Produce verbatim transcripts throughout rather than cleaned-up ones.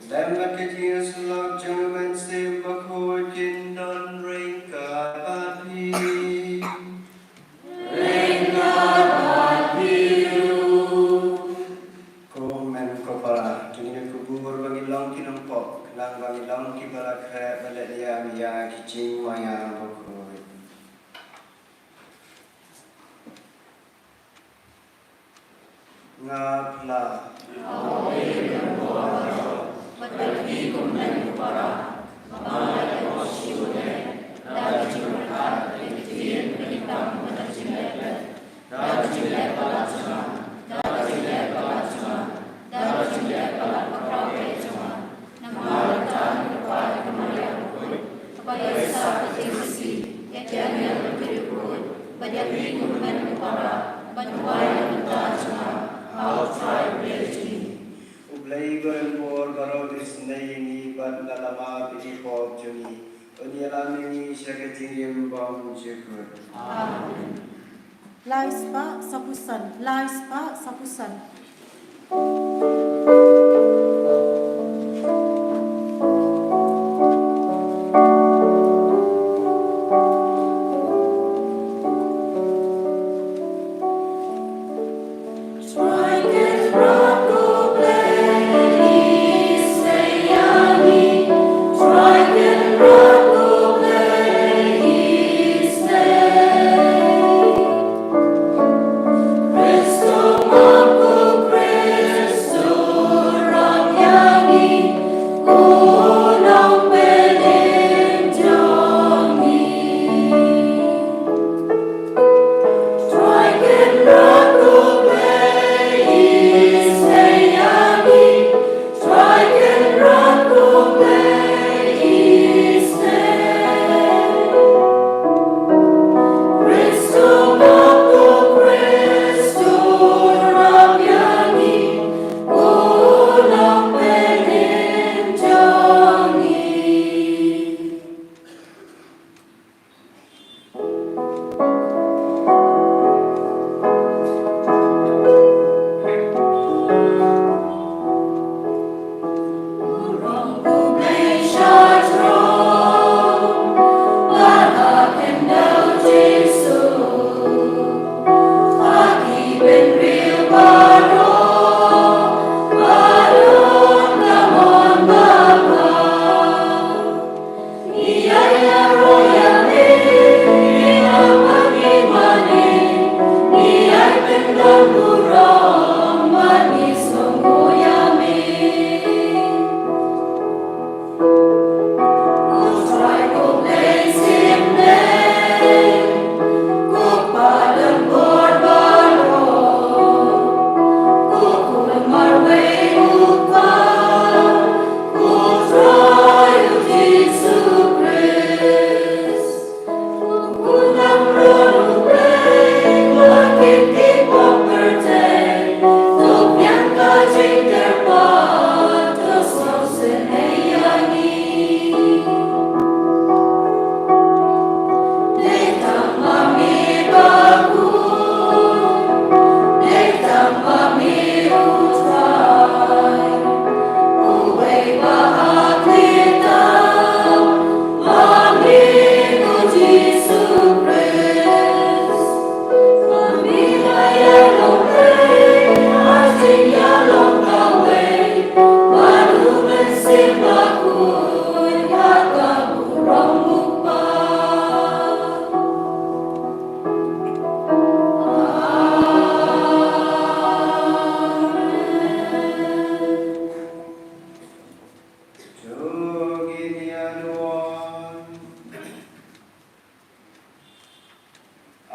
Lem bad ka jingïasyllok jong U Mynsiem Bakhuid kin don ryngkat bad phi. Ko hynmen ko para, to ngin ïa kubur ba ngin long ki nongpop, khnang ba ngin long kiba la khreh bad leh niam ïa ki jingmaïa bakhuid. Nga phla. Namar kata ka rai ka Maria Bakhuid, kaba ïaisah ka jingïasih ïa ki angel bad ki riewkhuid, bad ïa phi ko hynmen ko para, ban duwai na ka bynta jong nga ha U Trai U Blei jong ngi. U Blei ba don bor baroh un isynei ïa ngi bad na lama bad ki pop jong ngi un ïalam ïa ngi sha ka jingim bymjukut. Amen. Lai spah saphew san, lai spah saphew san.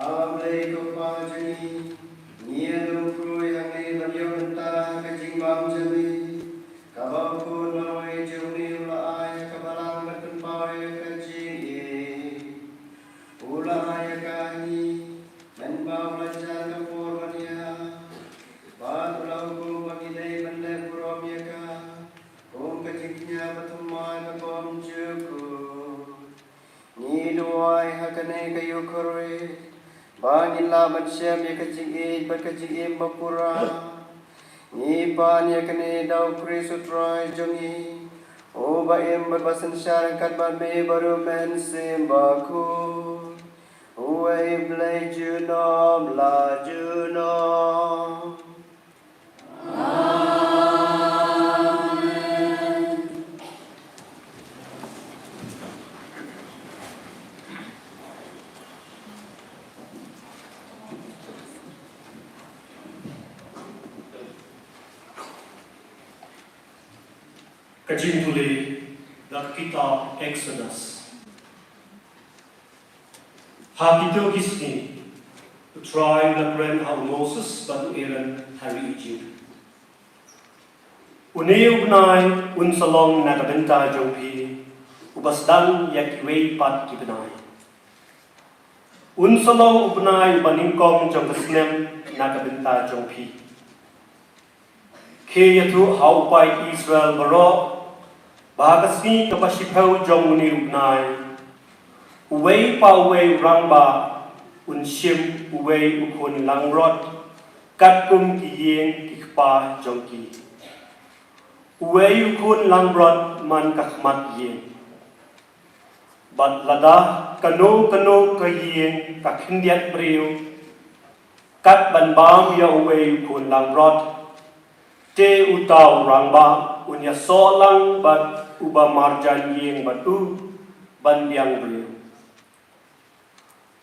A Blei ko Pa jong ngi, ngi ïa lum khrui hangne ban ïoh bynta ha ka jingbam jong me, kaba u khun marwei jong me u la ai ha ka balang ban pynpaw ïa ka jingim. U la ai ïa ka ha ngi, mynba u la jan ka por ban ïap, bad u la hukum ba ngi dei ban leh burom ïa ka, kum ka jingkñia bathymmai ka bymjukut. Ngi duwai ha kane ka Eucharist, ba ngin lah ban shem ïa ka jingïeit bad ka jingim bapura. Ngi pan ïa kane da U Khrist U Trai jong ngi, uba im bad ba synshar ryngkat bad me bad U Mynsiem Bakhuid, uwei U Blei junom la junom. Ka jingpule da ka kitab Exodus. Ha kito ki sngi, U Trai u la kren ha u Moses bad u Aaron ha ri Egypt. Une u bnai un sa long na ka bynta jong phi, uba sdang ïa kiwei pat ki bnai. Un sa long u bnai uba nyngkong jong ka snem na ka bynta jong phi. Khie ïathuh ha u paid Israel baroh, ba ha ka sngi kaba shiphew jong une u bnai, uwei pa uwei u rangbah un shim uwei u khun langbrot, katkum ki ïing ki kpa jong ki. Uwei u khun langbrot man ka khmat ïing. Bad lada kano kano ka ïing ka khyndiat briew, kat ban bam ïa uwei u khun langbrot, te uta u rangbah un ïasoh lang bad uba marjan ïing bad u ban biang briew.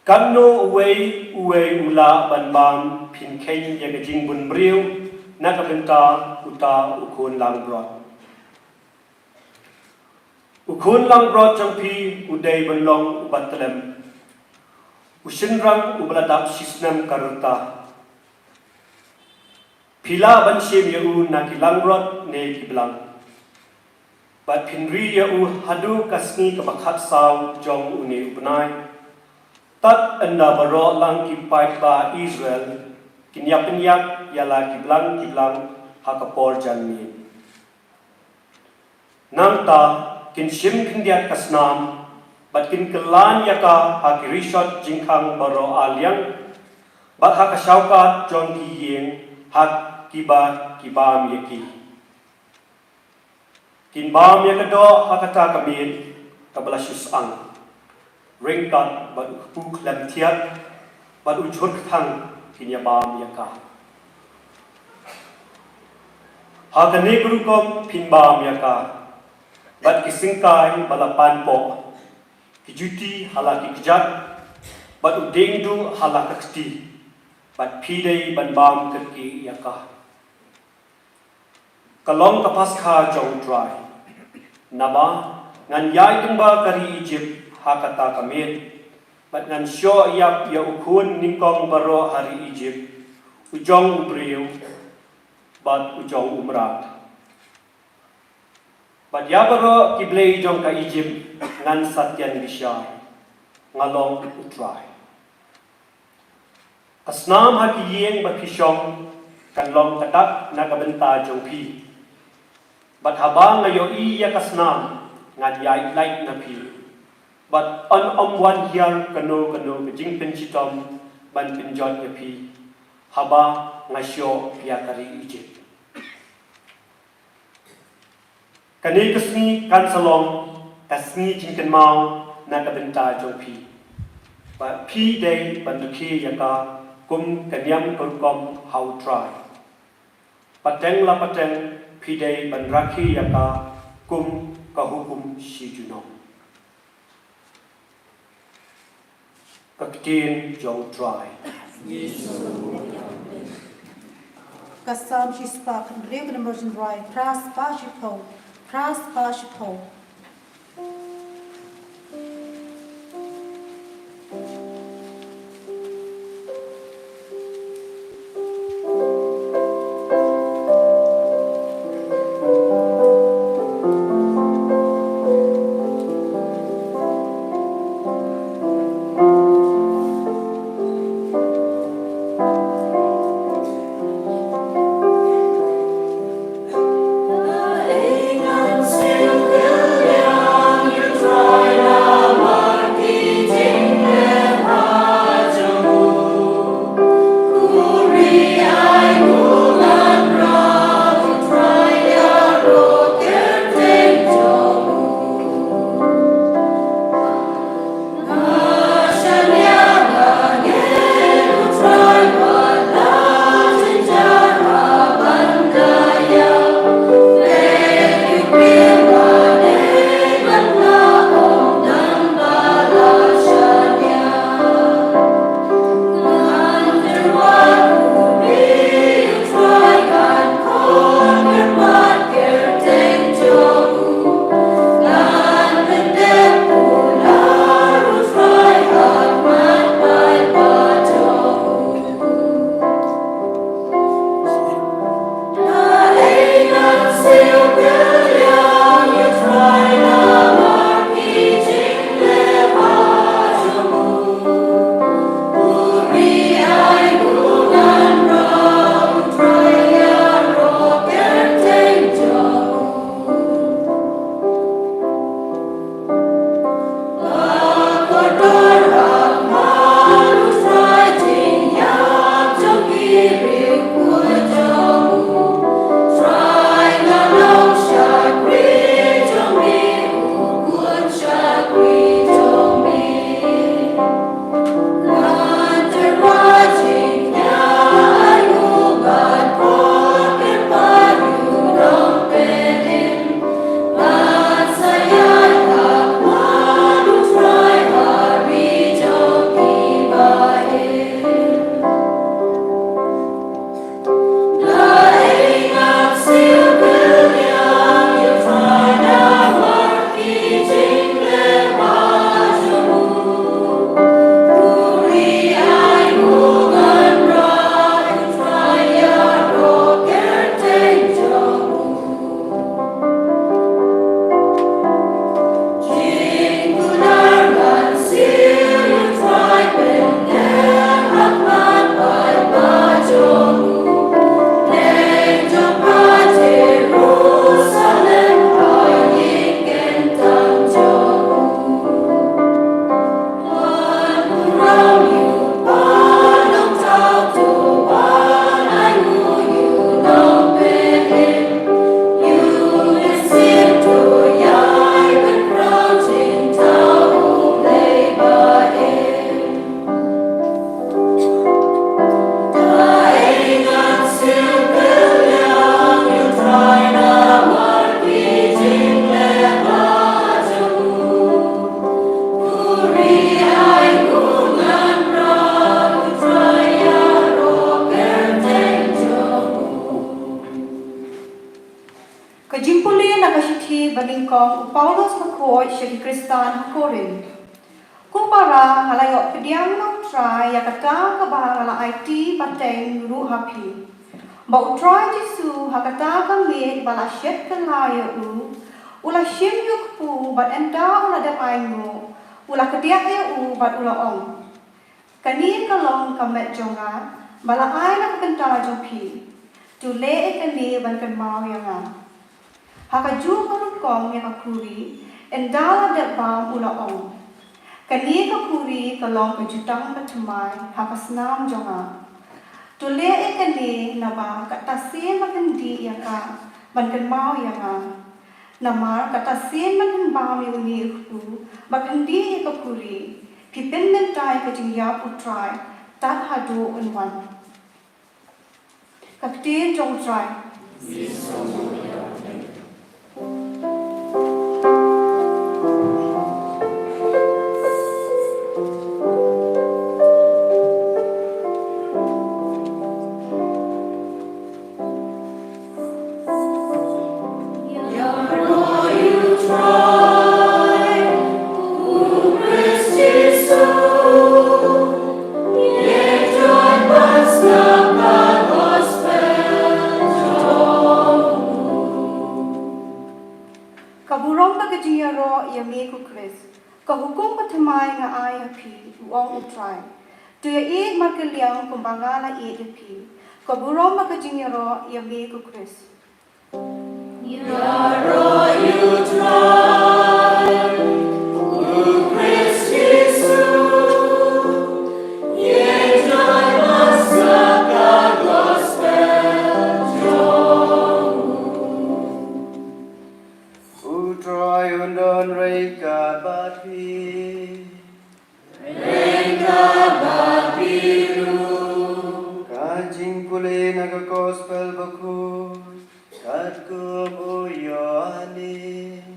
Katno uwei uwei u lah ban bam, phin kheiñ ïa ka jingbun briew na ka bynta uta u khun langbrot. U khun langbrot jong phi u dei ban long uba tlem, u shynrang uba la dap shisnem ka rta. Phi lah ban shim ïa u na ki langbrot ne ki blang. Bad phin ri ïa u haduh ka sngi kaba khatsaw jong une u bnai. Tad ynda baroh lang ki paidbah Israel kin ïa pynïap ïa la ki blang ki blang ha ka por janmiet. Nangta kin shim khyndiat ka snam, bad kin kylla ïa ka ha ki rishot jingkhang baroh arliang, bad ha ka shawkat jong ki ïing ha kiba ki bam ïa ki. Kin bam ïa ka doh ha kata ka miet kaba la shu sang. Ryngkat bad u kpu khlem thiat, bad u jhur kthang kin ïa bam ïa ka. Ha kane ka rukom phin bam ïa ka, bad ki syngkai ba la pan poh, ki juti ha la ki kjat, bad u dieng duh ha la ka kti, bad phi dei ban bam kyrkieh ïa ka. Ka long ka Paskha jong U Trai. Naba ngan ïaid lyngba ka ri Egypt ha kata ka miet, bad ngan shoh ïap ïa u khun nyngkong baroh ha ri Egypt, u jong u briew bad u jong u mrad. Bad ïa baroh ki blei jong ka Egypt ngan sa tian bishar. Nga long U Trai. Ka snam ha ki ïing ba phi shong kan long ka dak na ka bynta jong phi. Bad haba nga ïohi ïa ka snam, ngan ïaid lait na phi. Bad yn ym wan hiar kano kano ka jingpynshitom ban pynjot ïa phi, haba nga shoh ïa ka ri Egypt. Kane ka sngi kan sa long ka sngi jingkynmaw na ka bynta jong phi. Bad phi dei ban rakhe ïa ka kum ka niam ka rukom ha U Trai. Pateng la pateng phi dei ban rakhe ïa ka kum ka hukum shi junom. Ka ktien jong U Trai. Ka Salm shispah khyndai, ka number jong U Trai, phra spah shiphew, phra spah shiphew. Ka jingpule na ka shithi ba nyngkong u Paulus bakhuid sha ki Khristan ha Korinth. Ko para, nga la ïoh pdiang na u Trai ïa kata kaba nga la aiti pateng ruh ha phi, ba u Trai Jisu ha kata ka miet ba la shet kylla ïa u, u la shim ïa u kpu bad ynda u la dep ainguh, u la kdiah ïa u bad u la ong: Kane ka long ka met jong nga ba la ai na ka bynta jong phi. To leh ïa kane ban kynmaw ïa nga. Ha kajuh ka rukom ïa ka khuri, ynda la dep bam u la ong: Kane ka khuri ka long ka jutang bathymmai ha ka snam jong nga. To leh ïa kane naba katta sien ba phin dih ïa ka ban kynmaw ïa nga. Namar katta sien ba phin bam ïa une u kpu bad phin dih ïa ka khuri, phi pynmynta ïa ka jingïap u Trai tad haduh un wan. Ka ktien jong u Trai. Ka burom bad ka jingïaroh ïa me ko Khrist. Ka hukum bathymmai nga ai ha phi, u ong u Trai. To ïa ïeit markylliang kumba nga la ïeit ïa phi. Ka burom bad ka jingïaroh ïa me ko Khrist. U Trai un don ryngkat bad phi. Ka jingpule na ka Gospel bakhuid katkum u Ïoannis.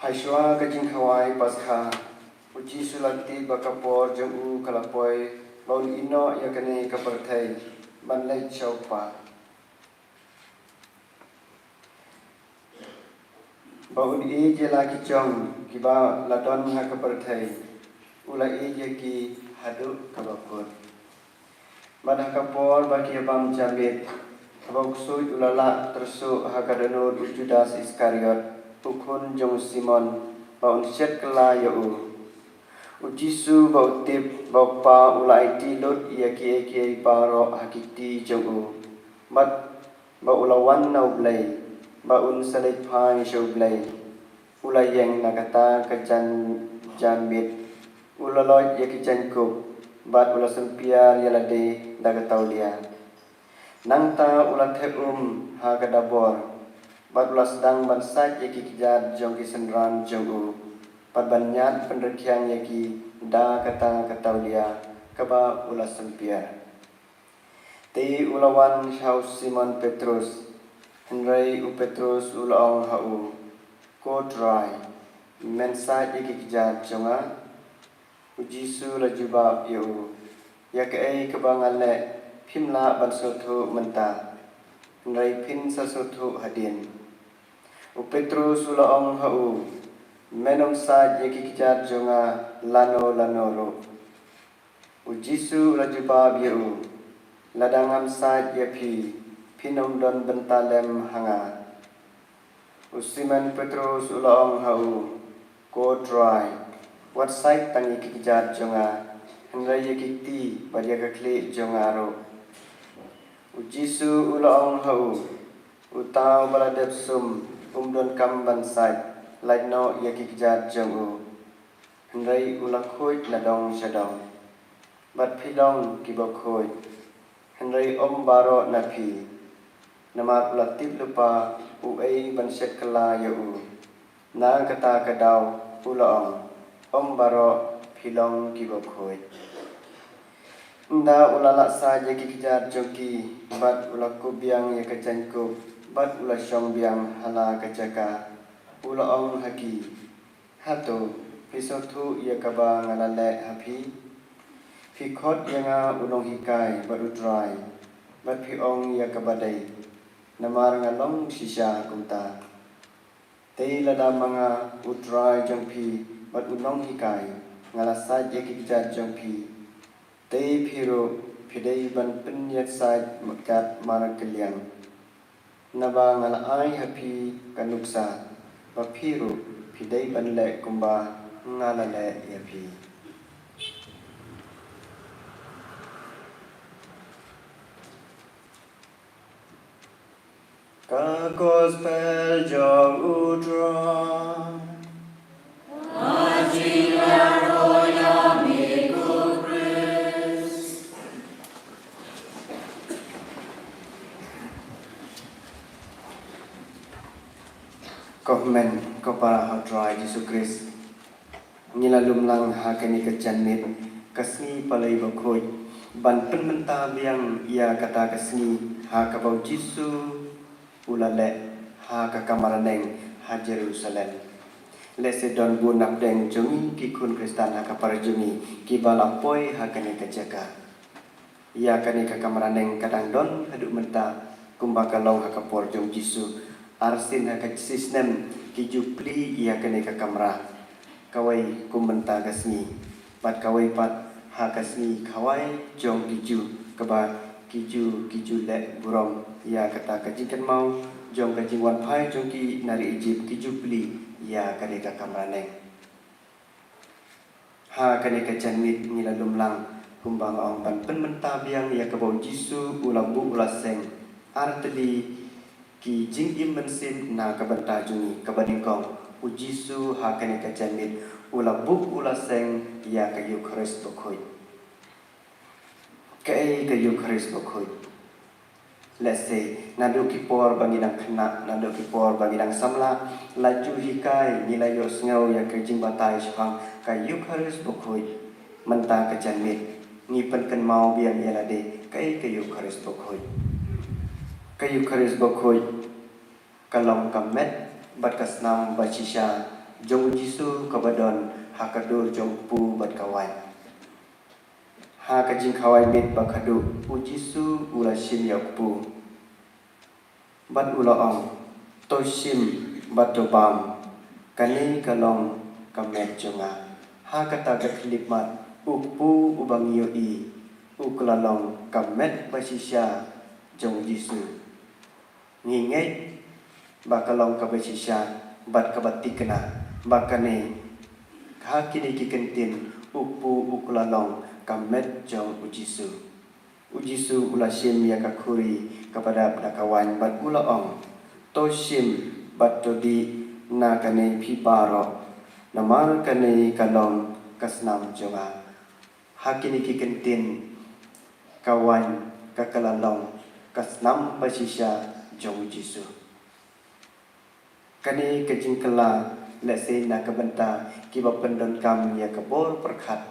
Hashwa ka jingkhawai Paskha, u U Jisu la tip ba ka por jong u ka la poi ba un ïehnoh ïa kane ka pyrthei ban leit sha u Kpa, ba un ïeit ïa la ki jong kiba la don ha ka pyrthei. U la ïeit ïa ki haduh kaba kut. Bad ha ka por ba ki ïa bam janmiet, haba u ksuid u la lah tyrsuh ha ka dohnud u Judas Iskariot, u khun jong u Simon, ba un shet kylla ïa u. U Jisu ba u tip ba u Kpa u la aiti lut ïa kiei kiei baroh ha ki kti jong u, bad ba u la wan na u Blei ba un sa leit phai sha u Blei, u la ïeng na kata ka jan janmiet, u la loit ïa ki jaiñkup, bad u la sympiar ïa lade da ka tawlia. Nangta u la theh um ha ka dabor, bad u la sdang ban sait ïa ki kjat jong ki synran jong u, bad ban ñiad pynrkhiang ïa ki da kata ka tawlia kaba u la sympiar. Te u la wan sha u Simon Petrus, hynrei u Petrus u la ong ha u, Ko Trai, men sait ïa ki kjat jong nga? U Jisu la jubab ïa u, Ïa kaei kaba nga leh phim lah ban sngewthuh mynta, hynrei phin sa sngewthuh hadien. U Petrus u la ong ha u, Men ym sait ïa ki kjat jong nga lano lano ruh. U Jisu u la jubab ïa u, Lada ngam sait ïa phi, phin ym don bynta lem ha nga. U Simon Petrus u la ong ha u, Ko Trai, wat sait tang ïa ki kjat jong nga, hynrei ïa ki kti bad ïa ka khlieh jong nga ruh. U Jisu u la ong ha u, Uta uba la dep sum um donkam ban sait lait noh ïa ki kjat jong u. Hynrei u la khuid na dong sha dong. Bad phi long kiba khuid, hynrei ym baroh na phi. Namar u la tip lypa uei ban shet kylla ïa u. Na kata ka daw u la ong, Ym baroh, phi long kiba khuid. Ynda u la lah sait ïa ki kjat jong ki, bad u la kup biang ïa ka jaiñkup, bad u la shong biang ha la ka jaka, u la ong ha ki, Hato phi sngewthuh ïa kaba nga la leh ha phi? Phi khot ïa nga u nonghikai bad u Trai, bad phi ong ïa kaba dei, namar nga long shisha kumta. Te lada ma nga u Trai jong phi bad u nonghikai nga la sait ïa ki kjat jong phi, te phi ruh phi dei ban pynïaid sait kat markylliang. Naba nga la ai ha phi ka nuksa, ba phi ruh phi dei ban leh kumba nga la leh ïa phi. Ka Gospel jong u Trai. Ko hynmen ko para ha u Trai Jisu Khrist. Ngi la lum lang ha kane ka janmiet, ka sngi Palei Bakhuid, ban pynmynta biang ïa kata ka sngi ha kaba u Jisu u la leh ha ka kamra neng ha Jerusalem. Lehse don bun napdeng jong ngi ki khun Khristan ha ka para jong ngi kiba la poi ha kane ka jaka. Ïa kane ka kamra neng ka dang don haduh mynta kumba ka long ha ka por jong u Jisu. Arsien ha ka shisnem ki ju plie ïa kane ka kamra. Kawei kum mynta ka sngi, bad kawei pat ha ka sngi khawai jong ki Jiw, kaba ki Jiw ki ju leh burom ïa kata ka jingkynmaw jong ka jingwan phai jong ki na ri Ijipt, ki ju plie ïa kane ka kamra neng. Ha kane ka janmiet ngi la lum lang, kumba nga ong, ban pynmynta biang ïa kaba u Jisu u la buh u la seng. Artylli ki jingim mynsiem na ka bynta jong ngi. Kaba nyngkong, u Jisu ha kane ka janmiet u la buh u la seng ïa ka Eukharist Bakhuid. Kaei ka Eukharist Bakhuid? Lehse naduh ki por ba ngi dang khynnah, naduh ki por ba ngi dang samla, la ju hikai, ngi la ïohsngew ïa ka jingbatai shaphang ka Eukharist Bakhuid. Mynta ka janmiet ngi pynkynmaw biang ïa lade kaei ka Eukharist Bakhuid. Ka Eukharist Bakhuid ka long ka met bad ka snam ba shisha jong u Jisu kaba don ha ka dur jong u kpu bad ka waiñ. Ha ka jingkhawai miet ba khadduh, u Jisu u la shim ïa u kpu bad u la ong, "To shim bad to bam, kane ka long ka met jong nga." Ha kata ka khyllipmat, u kpu uba ngi ïohi u ka la long ka met ba shisha jong u Jisu. Ngi ngeit ba ka long kaba shisha bad kaba thikna ba kane, ha kine ki kyntien, u kpu u ka la long ka met jong u Jisu. U Jisu u la shim ïa ka khuri kaba dap da ka waiñ bad u la ong, "To shim bad to dih na kane phi baroh, namar kane ka long ka snam jong nga." Ha kine ki kyntien, ka waiñ ka ka la long ka snam ba shisha jong u Jisu. Kane ka jingkylla lehse na ka bynta kiba pyndonkam ïa ka bor pyrkhat,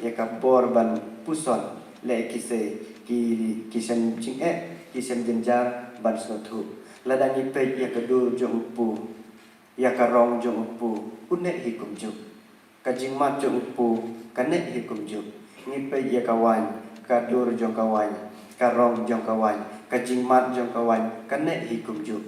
ïa ka bor ban puson, lehse ki, ki shem jingeh, ki shem jynjar ban sngewthuh. Lada ngi peit ïa ka dur jong u kpu, ïa ka rong jong u kpu, u neh hi kumjuh. Ka jingmad jong u kpu ka neh hi kumjuh. Ngi peit ïa ka waiñ, ka dur jong ka waiñ, ka rong jong ka waiñ, ka jingmad jong ka waiñ ka neh hi kumjuh.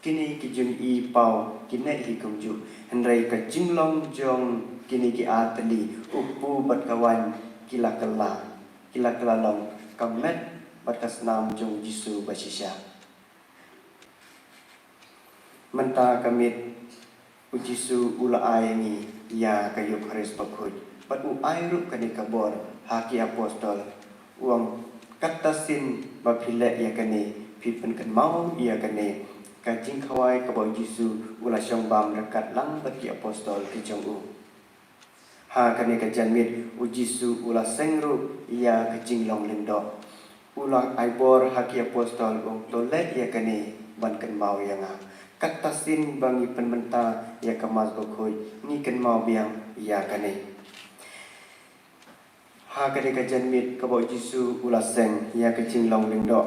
Kine ki jingïohi paw ki neh hi kumjuh. Hynrei ka jinglong jong kine ki artylli, u kpu bad ka waiñ, ki la kylla, ki la kylla long ka met bad ka snam jong u Jisu ba shisha. Mynta ka miet u Jisu u la ai ngi ïa ka Eukharist bakhuid bad u ai ruh kane ka bor ha ki apostol. U ong, "Katta sien ba phi leh ïa kane, phi pynkynmaw ïa kane ka jingkhawai kaba u Jisu u la shong bam ryngkat lang bad ki apostol ki jong u." Ha kane ka janmiet u Jisu u la seng ruh ïa ka jinglong lyngdoh. U la ai bor ha ki apostol, u ong, "To leh ïa kane ban kynmaw ïa nga." Katta sien ba ngi pynmynta ïa ka Mass bakhuid, ngi kynmaw biang ïa kane. Ha kane ka janmiet kaba u Jisu u la seng ïa ka jinglong lyngdoh,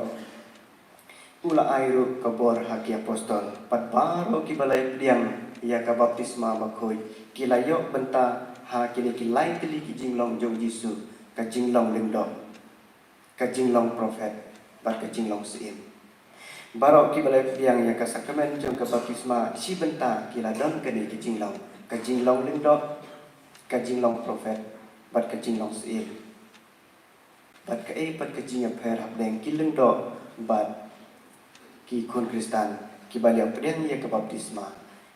u la ai ruh ka bor ha ki apostol. Bad baroh kiba la ïa pdiang ïa ka baptisma bakhuid ki la ïoh bynta ha kine ki lai tylli ki jinglong jong u Jisu, ka jinglong lyngdoh, ka jinglong prophet bad ka jinglong syiem. Baroh kiba la ïa pdiang ïa ka sakramen jong ka baptisma shi bynta ki la don kane ka jinglong, ka jinglong lyngdoh, ka jinglong prophet bad ka jinglong syiem. Bad kaei pat ka jingïapher hapdeng ki lyngdoh bad ki khun Khristan kiba la ïa pdiang ïa ka baptisma?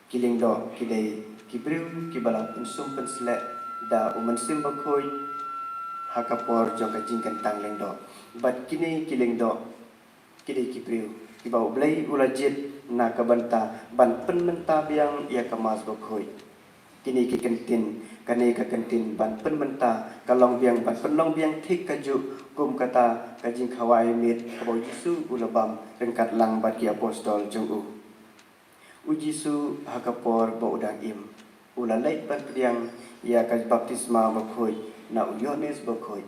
Ki lyngdoh ki dei ki briew kiba la pynsum pynsleh da u Mynsiem Bakhuid ha ka por jong ka jingkyntang lyngdoh. Bad kine ki lyngdoh ki dei ki briew kiba U Blei u la jied na ka bynta ban pynmynta biang ïa ka Mass bakhuid. Kine ki kyntien, kane ka kyntien ban pynmynta ka long biang, ban pynlong biang thik kajuh kum kata ka jingkhawai miet kaba u Jisu u la bam ryngkat lang bad ki apostol jong u. U Jisu ha ka por ba u dang im, u la leit ban pdiang ïa ka baptisma bakhuid na u Ïohannes Bakhuid.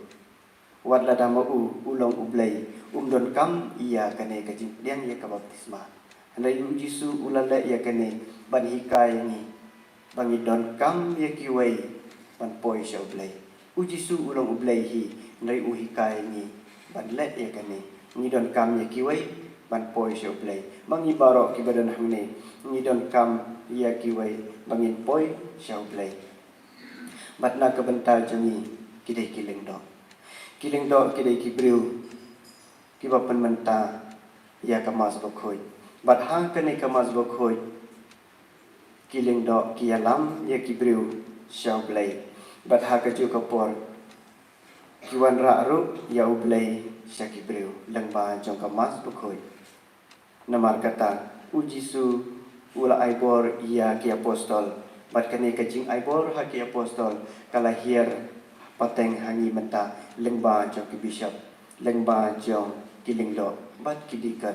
Wat lada ma u u long U Blei, um donkam ïa kane ka jingpdiang ïa ka baptisma. Hynrei u Jisu u la leh ïa kane ban hikai ngi ba ngi donkam ïa kiwei ban poi sha U Blei. U Jisu u long U Blei hi, hynrei u hikai ngi ban leh ïa kane. Ngi donkam ïa kiwei ban poi sha U Blei. Ma ngi baroh kiba don hangne, ngi donkam ïa kiwei ba ngin poi sha U Blei. Bad na ka bynta jong ngi, ki dei ki lyngdoh. Ki lyngdoh ki dei ki briew kiba pynmynta ïa ka Mass bakhuid. Bad ha kane ka Mass bakhuid, ki lyngdoh ki ïalam ïa ki briew sha U Blei. Bad ha kajuh ka por, ki wanrah ruh ïa U Blei sha ki briew lyngba jong ka Mass bakhuid. Namar kata, u Jisu u la ai bor ïa ki apostol. Bad kane ka jingai bor ha ki apostol ka la hiar pateng ha ngi mynta lyngba jong ki bishop, lyngba jong ki lyngdoh bad ki deacon,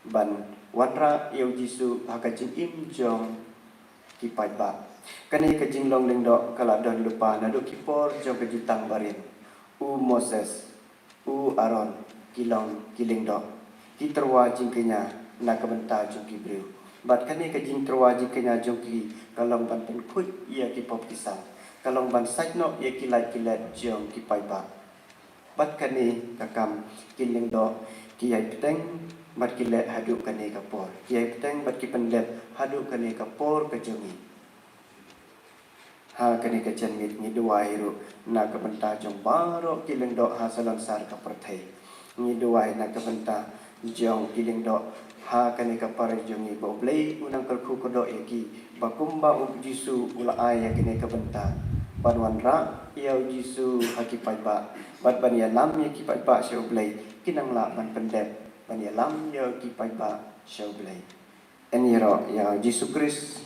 ban wanrah ïa u Jisu ha ka jingim jong ki paidbah. Kane ka jinglong lyngdoh ka la don lypa naduh ki por jong ka Jutang Barim. U Moses, u Aaron, ki long ki lyngdoh, ki tyrwa jingkñia na ka bynta jong ki briew. Bad kane ka jingtyrwa jingkñia jong ki ka long ban pynkhuid ïa ki pop ki san. ka long ban sait noh ïa ki lait ki let jong ki paidbah. Bad kane ka kam ki lyngdoh ki ïai bteng bad ki leh haduh kane ka por. Ki ïai bteng bad ki pyndep haduh kane ka por ka jong ngi. Ha kane ka janmiet ngi duwai ruh na ka bynta jong baroh ki lyngdoh ha salonsar ka pyrthei. Ngi duwai na ka bynta jong ki lyngdoh ha kane ka para jong ngi, ba U Blei un nang kyrkhu kyrdoh ïa ki, ba kumba U Jisu u la ai ïa kane ka bynta ban wanrah ïa U Jisu ha ki paidbah bad ban ïalam ïa ki paidbah sha U Blei, kin nang lah ban pyndep ban ïalam ïa ki paidbah sha U Blei. Yn ïaroh ïa U Jisu Khrist.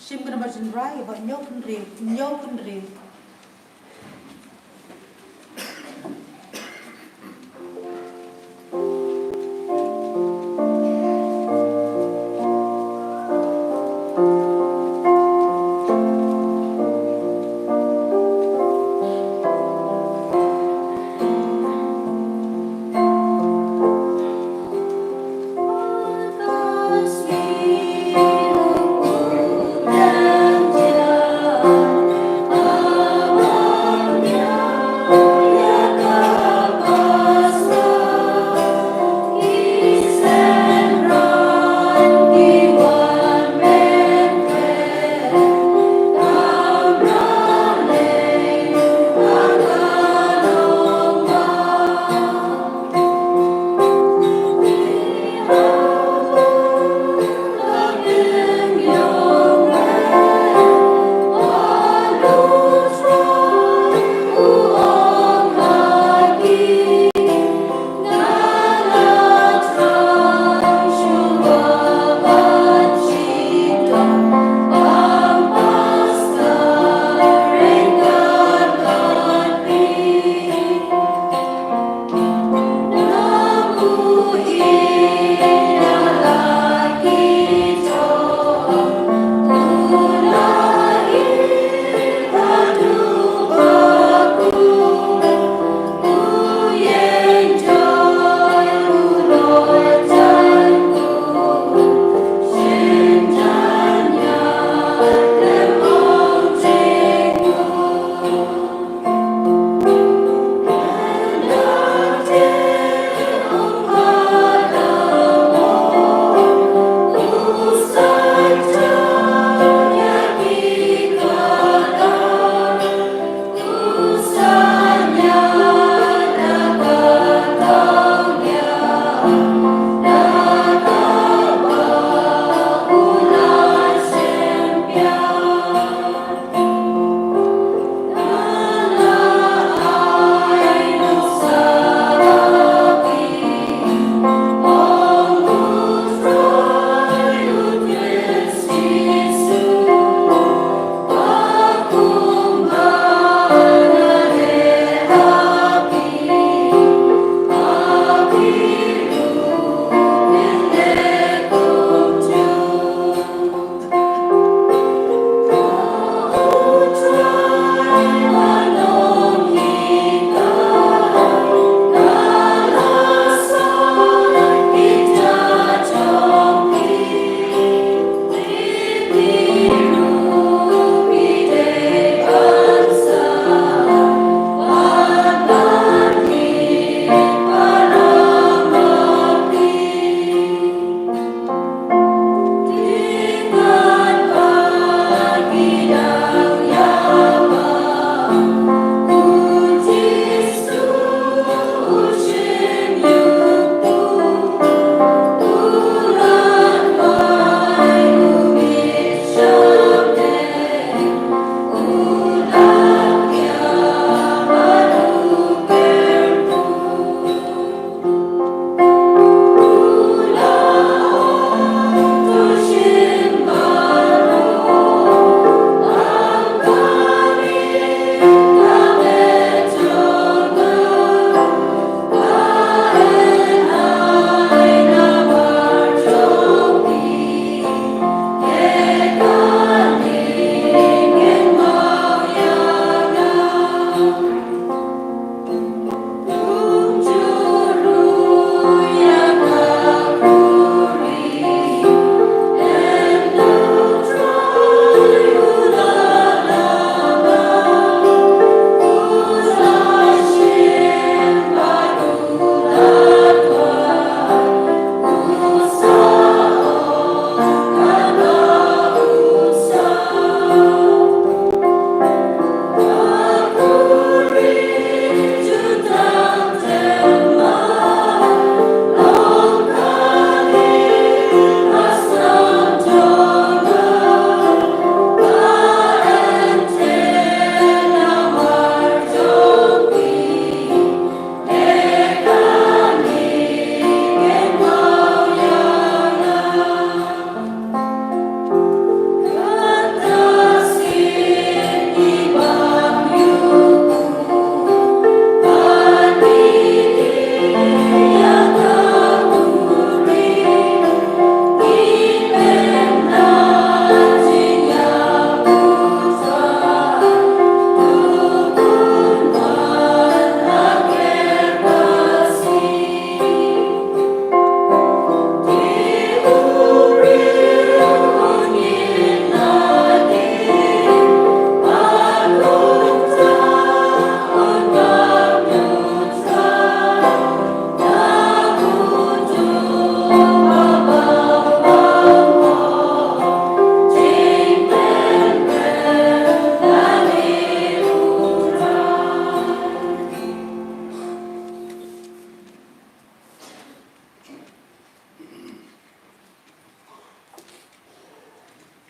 Shim ka nambar jingrwai ba hynñiew phew, hynñiew phew.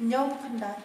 Ñiew pyndat.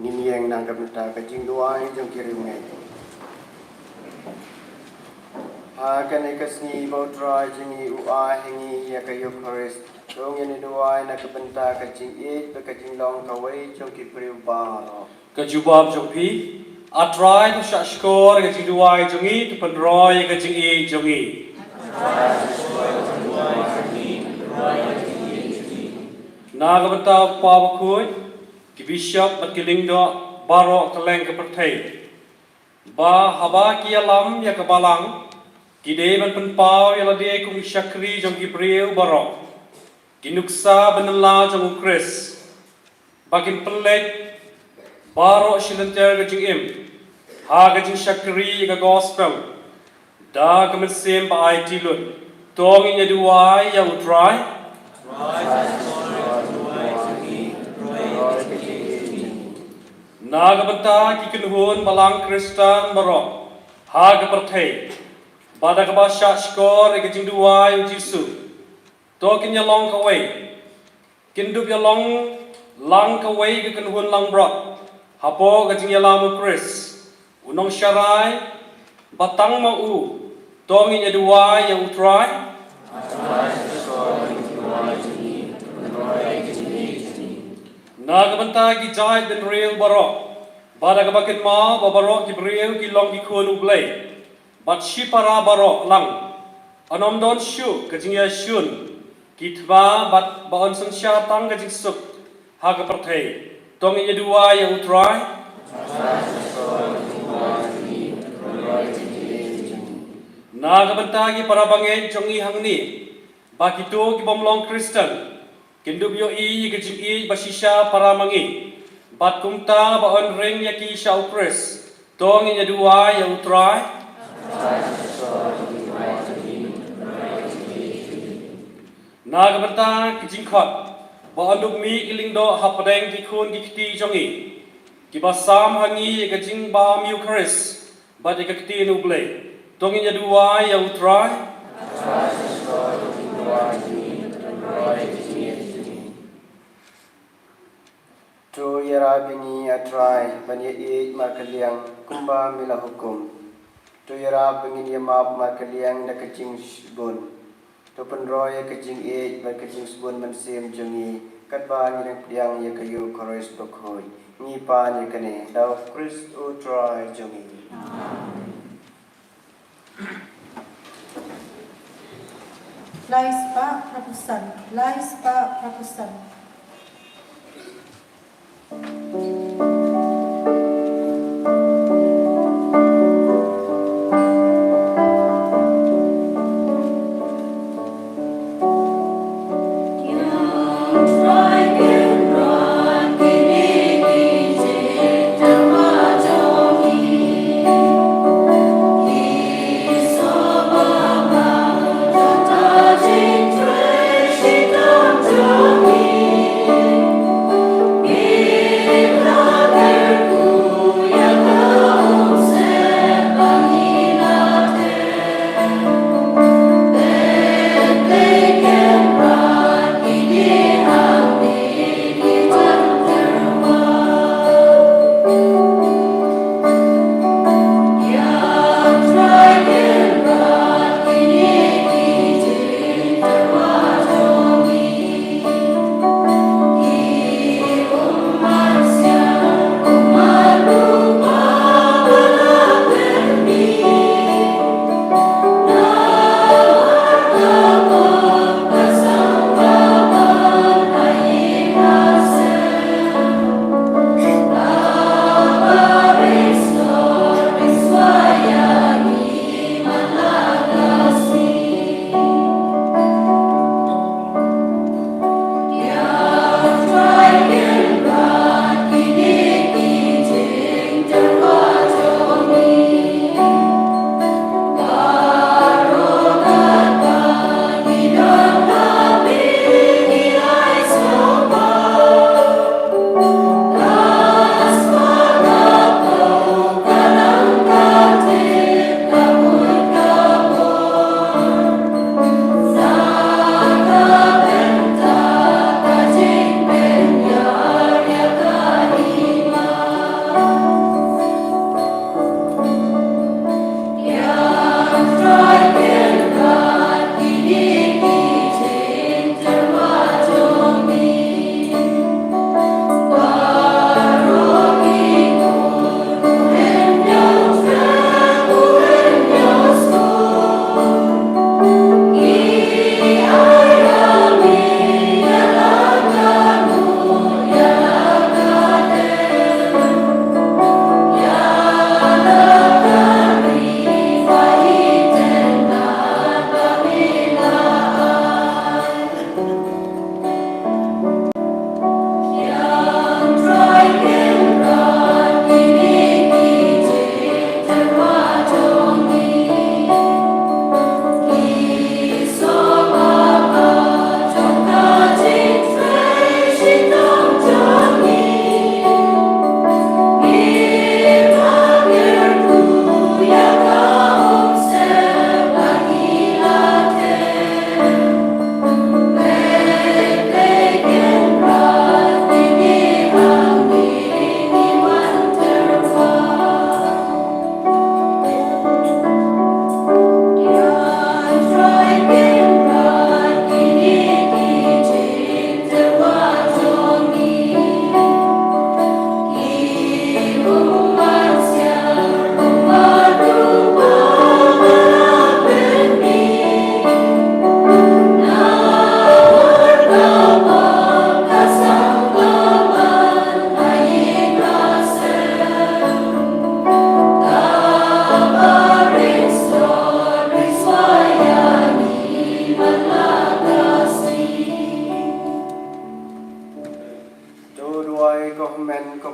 Ngin ïeng na ka bynta ka jingduwai jong ki riewngeit. Ha kane ka sngi ba U Trai jong ngi u ai ha ngi ïa ka Eukharist, to ngin ïa duwai na ka bynta ka jingïeit bad ka jinglong kawei jong ki briew baroh. Ka jubab jong phi, A Trai, to shahshkor ïa ka jingduwai jong ngi, to pynroi ïa ka jingïeit jong ngi. Na ka bynta U Kpa Bakhuid, ki bishop bad ki lyngdoh baroh kylleng ka pyrthei, ba haba ki ïalam ïa ka balang, ki dei ban pynpaw ïa lade kum ki shakri jong ki briew baroh, ki nuksa ba nylla jong U Khrist, ba kin pynleit baroh shi lynter ka jingim ha ka jingshakri ïa ka gospel da ka mynsiem ba aiti lut. To ngin ïa duwai ïa U Trai. Na ka bynta ki kynhun balang Khristan baroh ha ka pyrthei, ba da kaba shahshkor ïa ka jingduwai U Jisu, to kin ïa long kawei, kin dup ïa long lang kawei ka kynhun langbrot hapoh ka jingïalam U Khrist, U Nongsharai ba tang ma u. To ngin ïa duwai ïa U Trai. Na ka bynta ki jaid bynriew baroh, ba da kaba kynmaw ba baroh ki briew ki long ki khun U Blei, bad shipara baroh lang, yn ym don shuh ka jingïashun, ki thma bad ba yn synshar tang ka jingsuk ha ka pyrthei. To ngin ïa duwai ïa U Trai. Na ka bynta ki para bangeit jong ngi hangne, ba kito ki bym long Khristan kin dup ïohi ïa ka jingïeit ba shisha para ma ngi, bad kumta ba yn ring ïa ki sha U Khrist. To ngin ïa duwai ïa U Trai. Na ka bynta ki jingkhot ba yn dup mih ki lyngdoh hapdeng ki khun ki kti jong ngi, kiba sam ha ngi ïa ka jingbam Eukharist bad ïa ka ktien U Blei, to ngin ïa duwai ïa U Trai. To ïarap ïa ngi, A Trai, ban ïa ïeit markylliang kumba me la hukum. To ïarap ba ngin ïa map markylliang da ka jingsbun. To pynroi ïa ka jingïeit bad ka jingsbun mynsiem jong ngi, katba ngi dang pdiang ïa ka Eukharist bakhuid. Ngi pan ïa kane da U Khrist U Trai jong ngi. Amen. Lai spah phra phew san, lai spah phra phew san.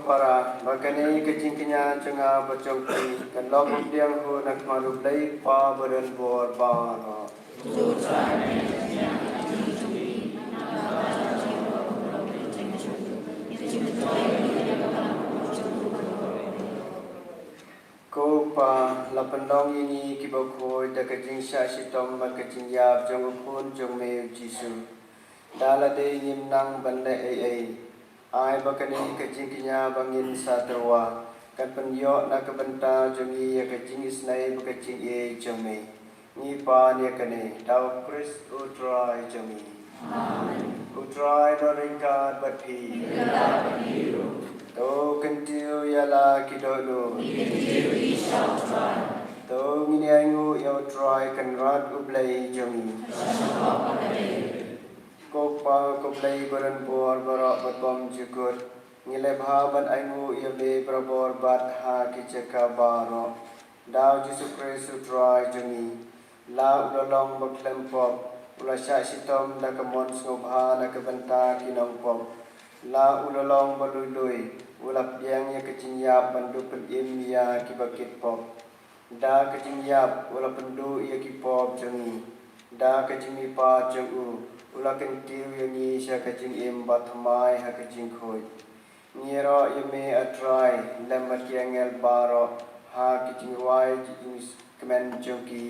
Para, ba kane ka jingkñia jong nga bad jong phi kan long u pdiang hun ha khmat U Blei Kpa badonbor baroh. Ko Kpa, la pynlong ïa ngi kiba khuid da ka jingshah shitom bad ka jingïap jong u Khun jong me U Jisu. Da lade ngim nang ban leh ei ei, ai ba kane ka jingkñia ba ngin sa tyrwa kan pynïoh na ka bynta jong ngi ïa ka jingisynei bad ka jingïeit jong me. Ngi pan ïa kane da U Khrist U Trai jong ngi. Amen. U Trai un ryngkat bad phi. To kyntiew ïa la ki dohnud. To ngin ïa ainguh ïa U Trai Kynrad U Blei jong ngi. Ko Kpa, ko Blei badonbor baroh bad bymjukut, ngi leh bha ban ainguh ïa me barabor bad ha ki jaka baroh. Da U Jisu Khrist U Trai jong ngi, la u la long ba khlem pop, u la shah shitom da ka mon sngewbha na ka bynta ki nongpop. La u la long ba lui lui, u la pdiang ïa ka jingïap ban duh pynim ïa kiba kit pop. Da ka jingïap u la pynduh ïa ki pop jong ngi. Da ka jingmihpat jong u, u la kyntiew ïa ngi sha ka jingim bathymmai ha ka jingkhuid. Ngi ïaroh ïa me A Trai lem bad ki angel baroh ha ka jingrwai jingkmen jong ki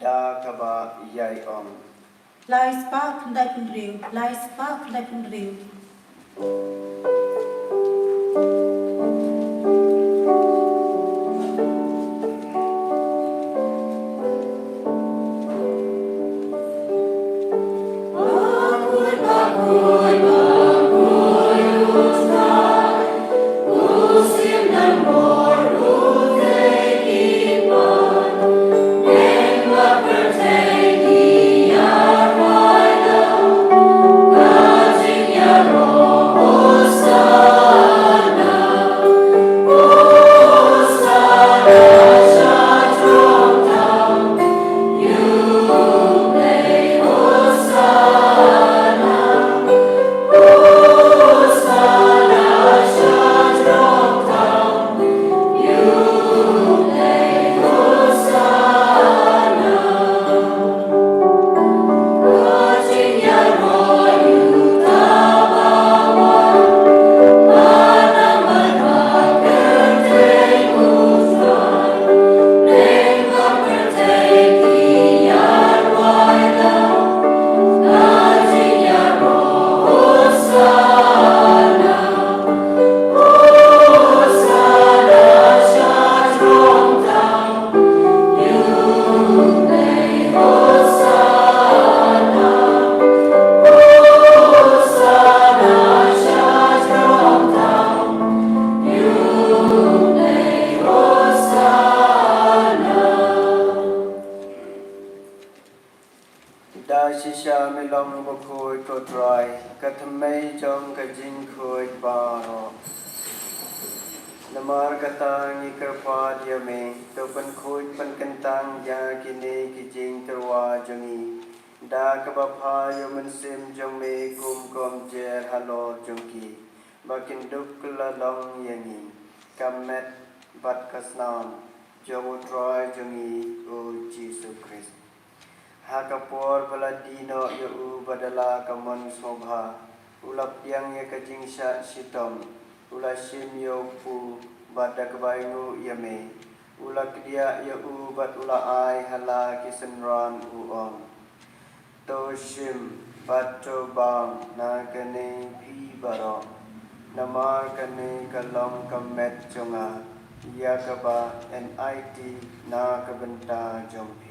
da kaba ïai ong. Lai spah khyndai phew hynriew, lai spah khyndai phew hynriew. Da shisha me long bakhuid ko Trai, ka thymmei jong ka jingkhuid baroh. Namar kata ngi kyrpad ïa me, to pynkhuid pynkyntang ïa kine ki jingtyrwa jong ngi da kaba phah ïa u Mynsiem jong me kum kumjuh halor jong ki, ba kin dup kylla long ïa ngi ka met bad ka snam jong u Trai jong ngi u Jisu Khrist. Ha ka por ba la die noh ïa u bad da la ka mon sngewbha, u la pdiang ïa ka jingshah shitom, u la shim ïa u kpu bad da kaba ainguh ïa me, u la kdiah ïa u bad u la ai ha la ki synran u ong. To shim bad to bam na kane phi baroh, namar kane ka long ka met jong nga, ïa kaba yn aiti na ka bynta jong phi.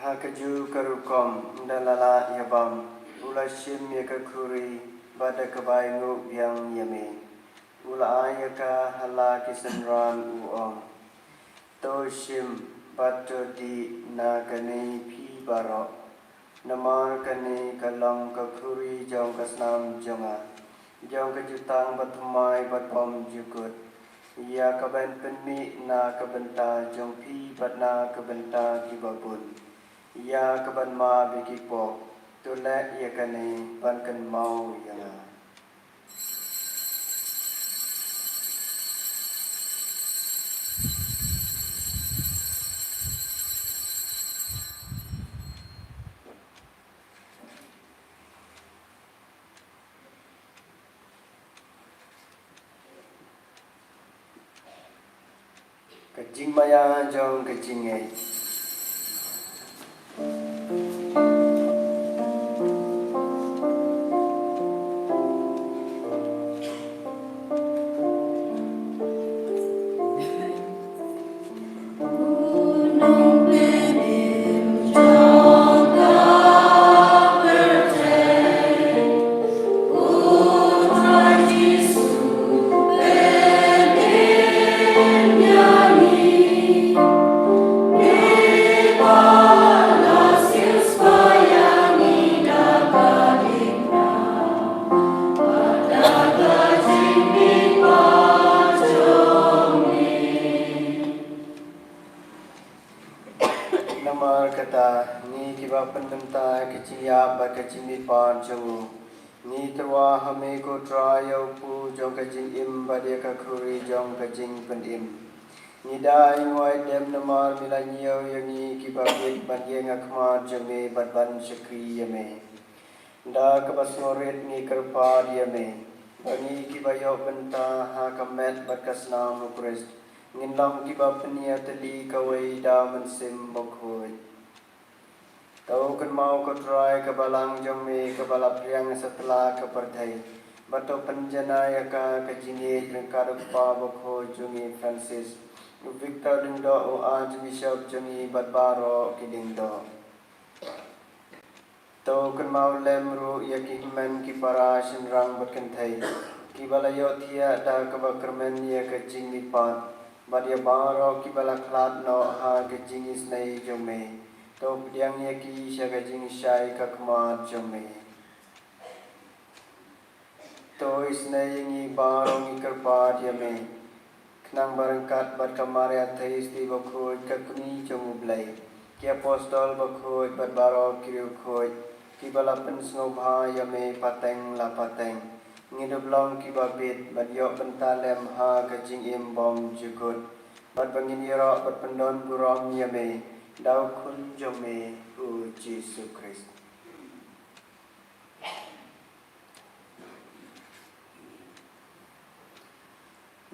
Ha kajuh ka rukom, ynda la lah ïa bam, u la shim ïa ka khuri bad da kaba ainguh biang ïa me, u la ai ïa ka ha la ki synran u ong. To shim bad to dih na kane phi baroh, Namar kane ka long ka khuri jong ka snam jong nga, jong ka jutang bathymmai batbymjukut, ïa kaban pynmih na ka bynta jong phi bad na ka bynta ki babun. Ïa kaban map ïa ki pop, to leh ïa kane ban kynmaw ïa nga. Ka jingmaïa jong ka jingngeit. Namar kata, ngi kiba pynmynta ka jingïap bad ka jingmihpat jong u, ngi tyrwa ha me ko Trai ïa u kpu jong ka jingim bad ïa ka khuri jong ka jingpynim. Ngi da ïa u ai dem namar me la ñiew ïa ngi kiba bit ban ïeng ha khmat jong me bad ban shakri ïa me. Da kaba sngewrit ngi kyrpad ïa me, ba ngi kiba ïoh bynta ha ka met bad ka snam u Khrist, ngin long kiba pynïatylli kawei da u Mynsiem Bakhuid. To kynmaw ko Trai ka balang jong me kaba la phriang satlak ka pyrthei, bad to pynjanai ïa ka ka jingïeit ryngkat u Kpa Bakhuid jong ngi Francis, u Victor Lyngdoh u Archbishop jong ngi bad baroh ki lyngdoh. To kynmaw lem ruh ïa ki hynmen ki para shynrang bad kynthei, kiba la ïohthiah da kaba kyrmen ïa ka jingmihpat, bad ïa baroh kiba la khlad noh ha ka jingisynei jong me. To pdiang ïa ki sha ka jingshai ka khmat jong me. To isynei ïa ngi baroh ngi kyrpad ïa me, khnang ba ryngkat bad ka Maria Theisotti bakhuid ka kmie jong u Blei, ki apostol bakhuid bad baroh ki riewkhuid, kiba la pynsngewbha ïa me pateng la pateng, ngin ïoh long kiba bit bad ïoh bynta lem ha ka jingim bymjukut, bad ba ngin ïaroh bad pyndon burom ïa me da u Khun jong me u Jisu Khrist.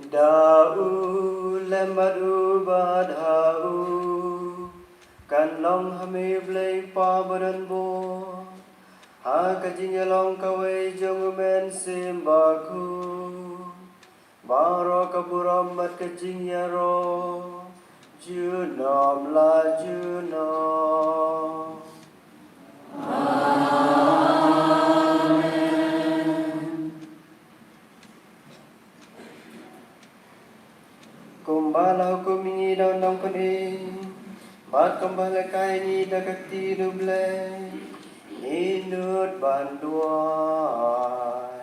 Da u lem bad u bad ha u, kan long ha me Blei Pa badonbor, ha ka jingïalong kawei jong u Mynsiem Bakhuid, baroh ka burom bad ka jingïaroh junom la junom. Kumba la hukum ïa ngi da u nongpynim, bad kumba la hikai ïa ngi da ka ktien u Blei, ngin nud ban duwai.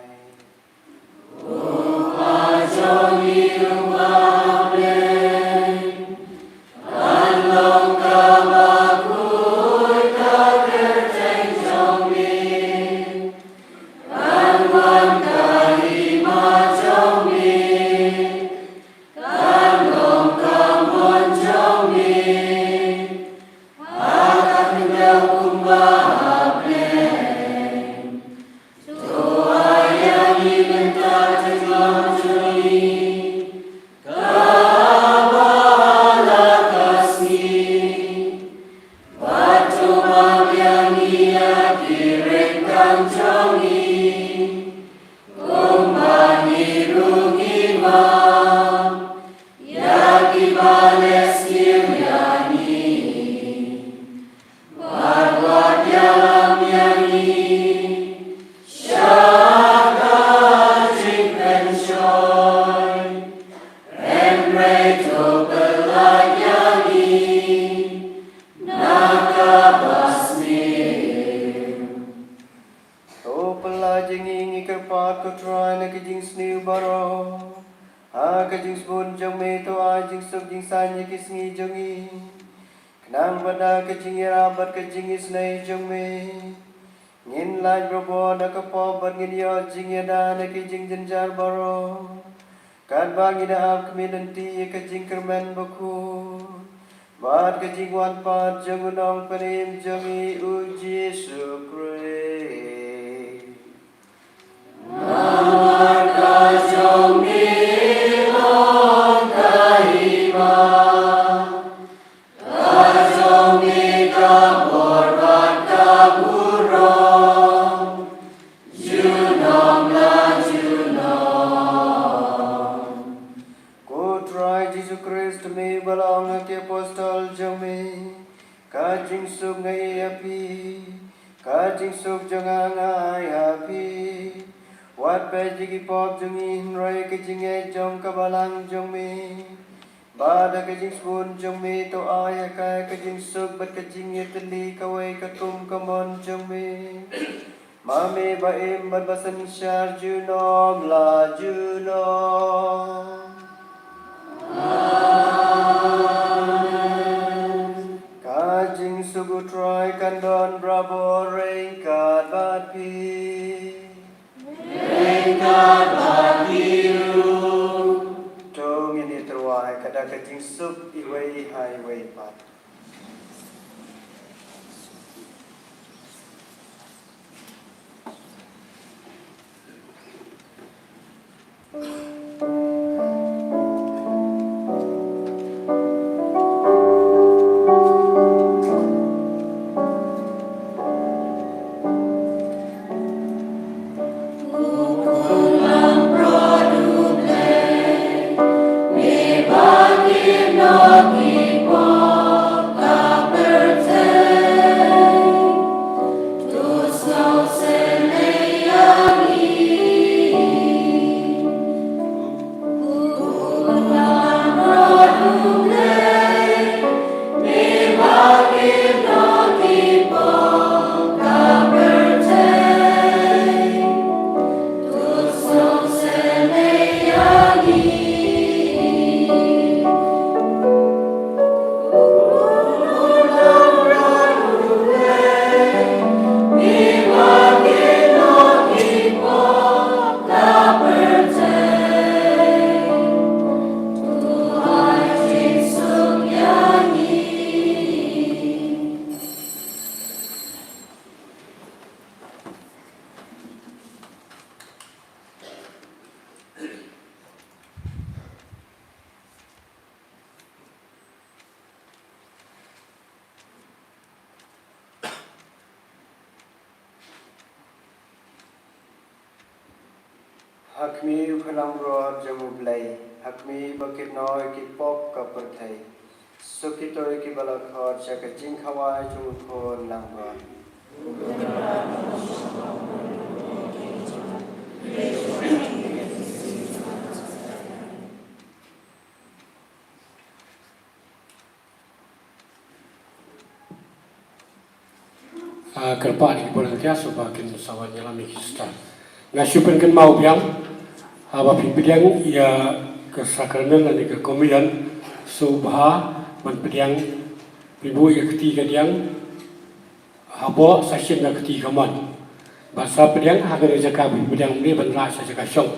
saiñ ïa ki sngi jong ngi. Khnang ba da ka jingïarap bad ka jingisynei jong me, ngin lait barabor na ka pop bad ngin ïoh jingïada na ki jingjynjar baroh. Katba ngi da ap khmih lynti ïa ka jingkyrmen bakhuid bad ka jingwan pat jong u Nongpynim jong ngi u Jisu Khrist. Namar ka jong me long ka hima, ka jong me ka bor bad ka burom, junom la junom. Ko Trai Jisu Khrist, me ba la ong ha ki apostol jong me, ka jingsuk nga ai ïa phi, ka jingsuk jong nga nga ai ïa phi. Wat peit ïa ki pop jong ngi, hynrei ka jingngeit jong ka balang jong me. Bad da ka jingsbun jong me to ai ha ka ka jingsuk bad ka jingïatylli kawei katkum ka mon jong me. Ma me ba im bad ba synshar junom la junom. Amen. Ka jingsuk U Trai kan don barabor ryngkat bad phi. Ryngkat bad phi ruh. To ngin ïa tyrwa ha ka da ka jingsuk iwei ha iwei pat. Ha khmih u Khun langbrot jong U Blei, ha khmih ba kit noh ïa ki pop ka pyrthei. Suk kito kiba la khot sha ka jingkhawai jong u Khun langbrot. Ah, kyrpad ïa ki volunteer shuwa ba kin sa wan ïalam ïa ki sister. Nga shu pynkynmaw biang, haba phi pdiang ïa ka sakramen lane ka communion, sngewbha ban pdiang, phi buh ïa ka kti ka diang hapoh sa shisien na ka kti kamon. Bad sa pdiang ha kane ka jaka phi pdiang, ym dei ban rah sha jaka shong.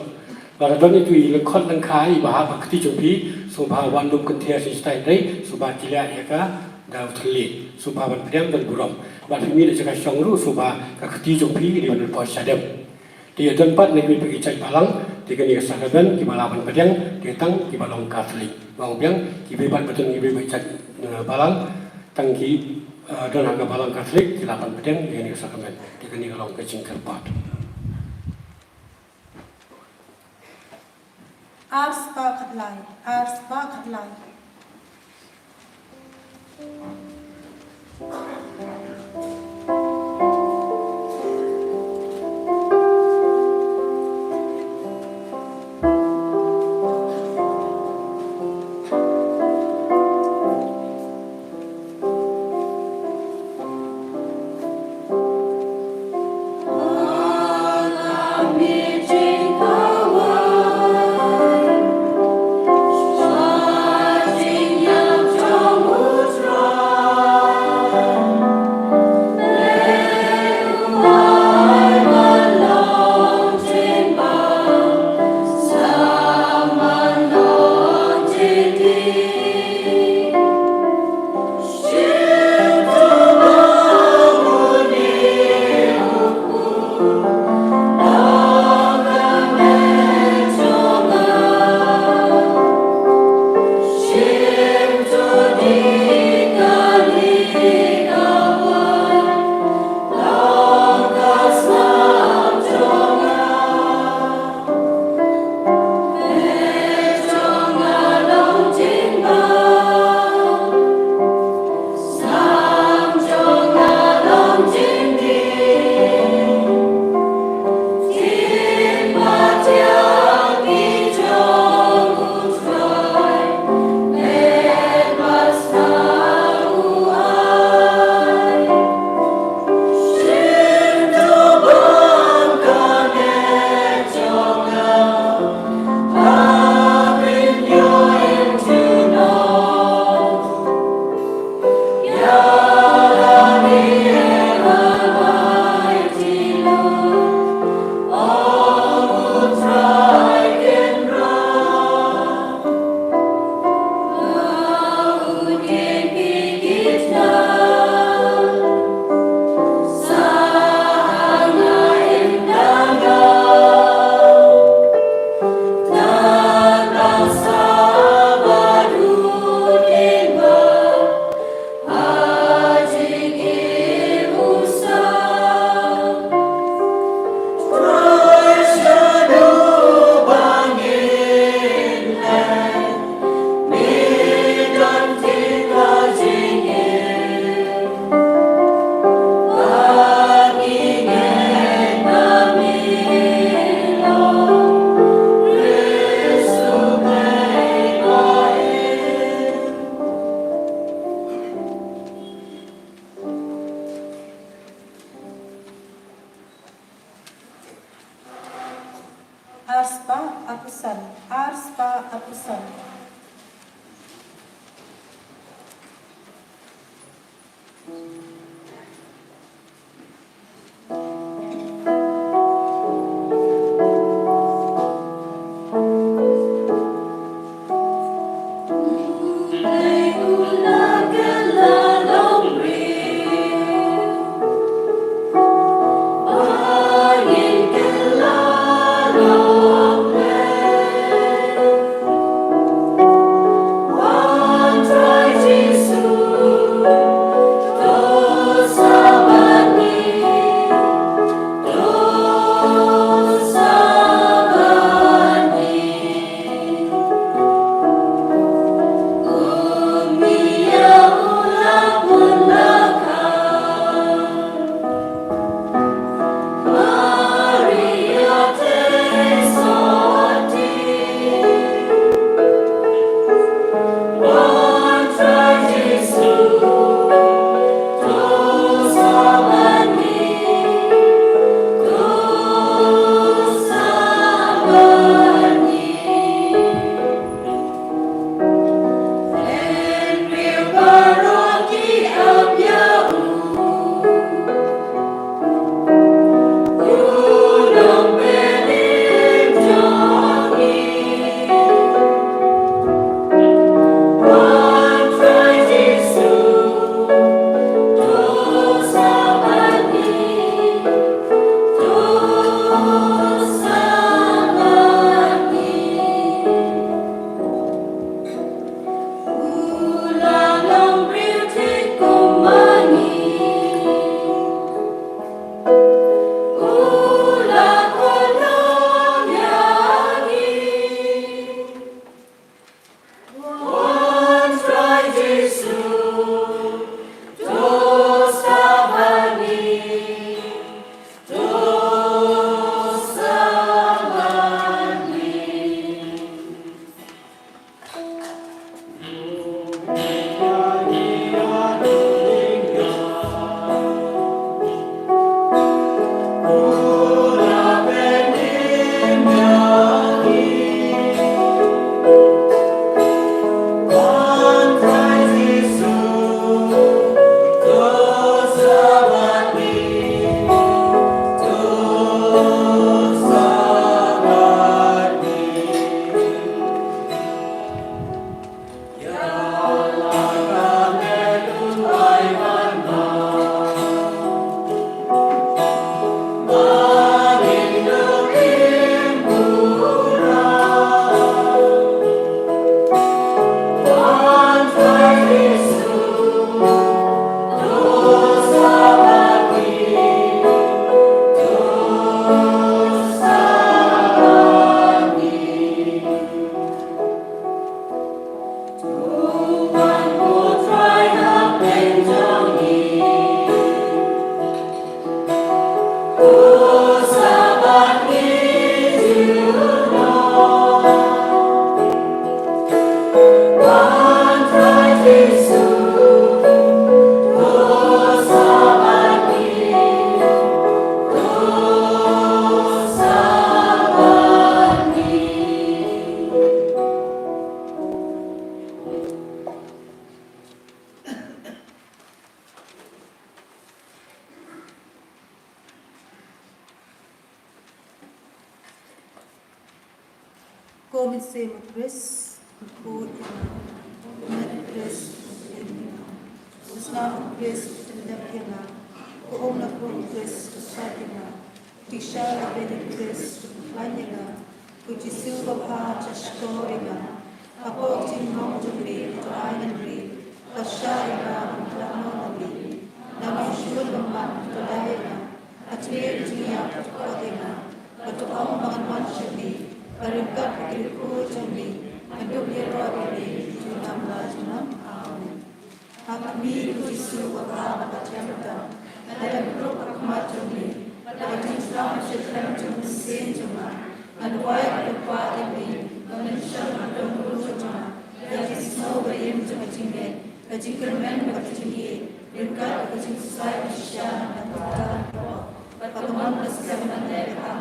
Lada don itu i lyngkhot lyngkhai iba hap ha ka kti jong phi, sngewbha wan lum kynthei sha shatai hynrei sngewbha ki leh ïa ka da u thylliej. Sngewbha ban pdiang don burom. Bad phi mih na jaka shong ruh sngewbha ka kti jong phi dei ban poi shadem. Te ïa don pat na kiwei pat ki jait balang, te kane ka sakramen kiba lah ban pdiang, te tang kiba long Katholik. Nga ong biang, kiwei pat ba don kiwei pat jait, eh, balang, tang ki, eh, don ha ka balang Katholik, ki lah ban pdiang ïa kane ka sakramen. Te kane ka long ka jingkyrpad. Ar spah khatlai, ar spah khatlai. Arspah arphew san, arspah arphew san. Ko Mynsiem u Khrist, kyrkhu ïa nga. Ko met u Khrist, kyrkhu ïa nga. Ko snam u Khrist, kyrkhu ïa nga. Ko um na u Khrist, kyrkhu ïa nga. Ki sha la bad u Khrist, kyrkhu ïa nga. Ko Jisu ba bha, shah shkor ïa nga. Hapoh ki jinglong jong me, to ai ngan ri. Ka sha ïa nga, ban khlad noh na me. Na nongshun bymman, to lai ïa nga. Ka tnga jingïap, to kot ïa nga. Bad to ong ba ngan wan sha me. Bad ryngkat bad ki riewkhuid jong me, ngan dup ïaroh ïa me, junom la junom. Amen. Ha khmih, ko Jisu ba bha, ba ka jingthoh. Nga dang dup ha khmat jong me. Bad ka jingthoh jong u Mynsiem jong nga. Ngan duwai bad kwah ïa me. Ba men shah ha ka dohnud jong nga. Ïa ki sngew ba im jong ka jingngeit. Ka jingkyrmen bad ka jingïeit. Ryngkat bad ka jingpynshlur shisha na ka bynta. Bad ka mon ka sem ban leh ka kam.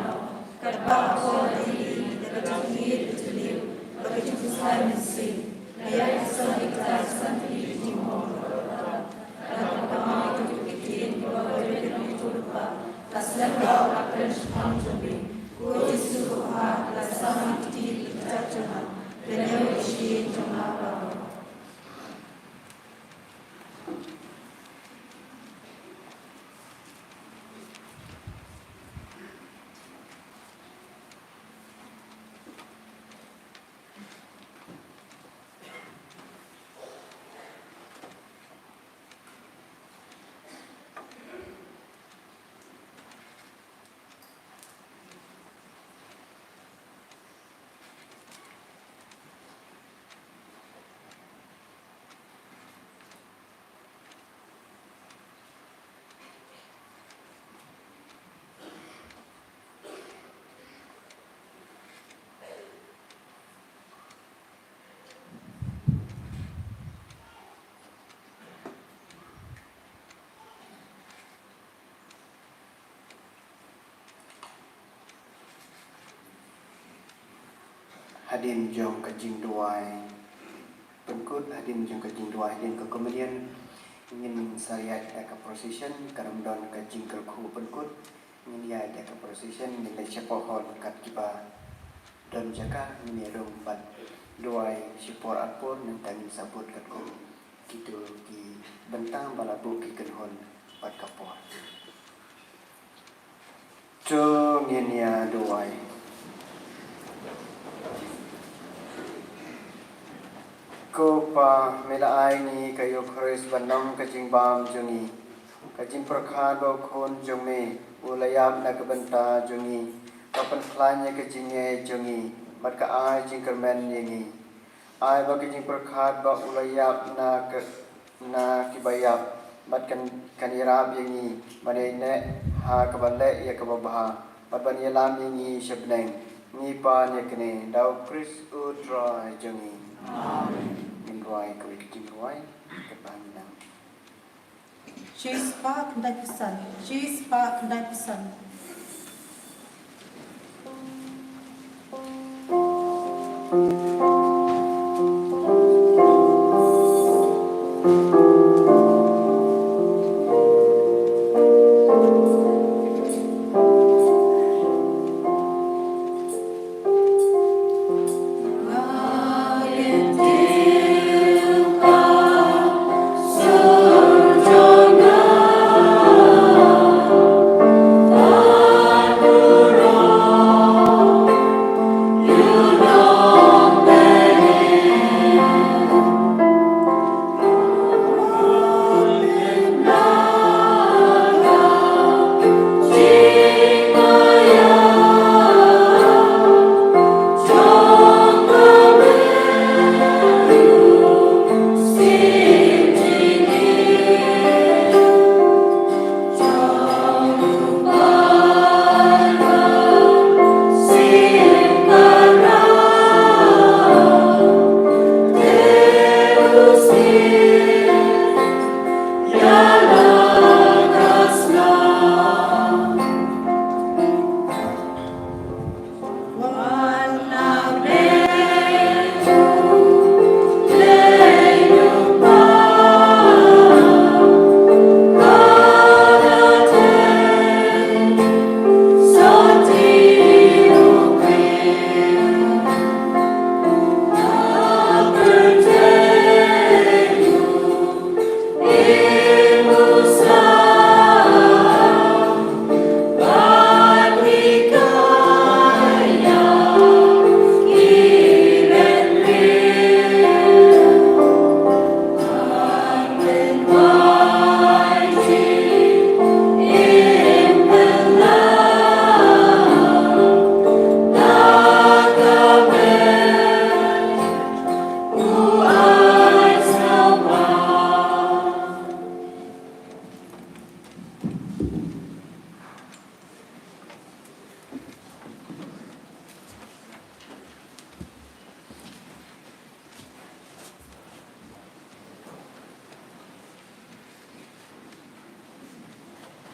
Katba ha ka por ka jingïeit, ka jingïeit ka jingïeit, bad ka jingpynshlur mynsiem. Ka ïaid ka san ïa ka san ka jingmong. Ka la ka ma ka jingïeit ka ba ka jingïeit ka jingïeit ka la slem ka ka kren shaphang jong me. Ko Jisu ko ha ka la san ka jingïeit ka jingïeit. Ka neu ka jingïeit ka ma ka. Hadien jong ka jingduwai pynkut, hadien jong ka jingduwai hadien ka communion, ngin sa ïaid da ka procession, ka dang don ka jingkyrkhu pynkut, ngin ïaid da ka procession, ngin leit shapoh hall kat kiba don jaka, ngin ïa rung bad duwai shipor arpor, nangta ngin sa bud katkum kito ki bynta ba la buh ki kynhun bad ka por. To ngin ïa duwai. Ko Pa, me la ai ngi ka Eukharist ban long ka jingbam jong ngi, ka jingpyrkhat ba u Khun jong me u la ïap na ka bynta jong ngi, ka pynkhlaiñ ïa ka jingngeit jong ngi, bad ka ai jingkyrmen ïa ngi. Ai ba ka jingpyrkhat ba u la ïap na ka, na kiba ïap, bad kan, kan ïarap ïa ngi ban ïaineh ha kaba leh ïa kaba bha, bad ban ïalam ïa ngi sha bneng. Ngi pan ïa kane da u Khrist u Trai jong ngi. Amen. Ngin duwai kawei ka jingrwai kaba nang. Shispah khyndai phew san. Shispah khyndai phew san.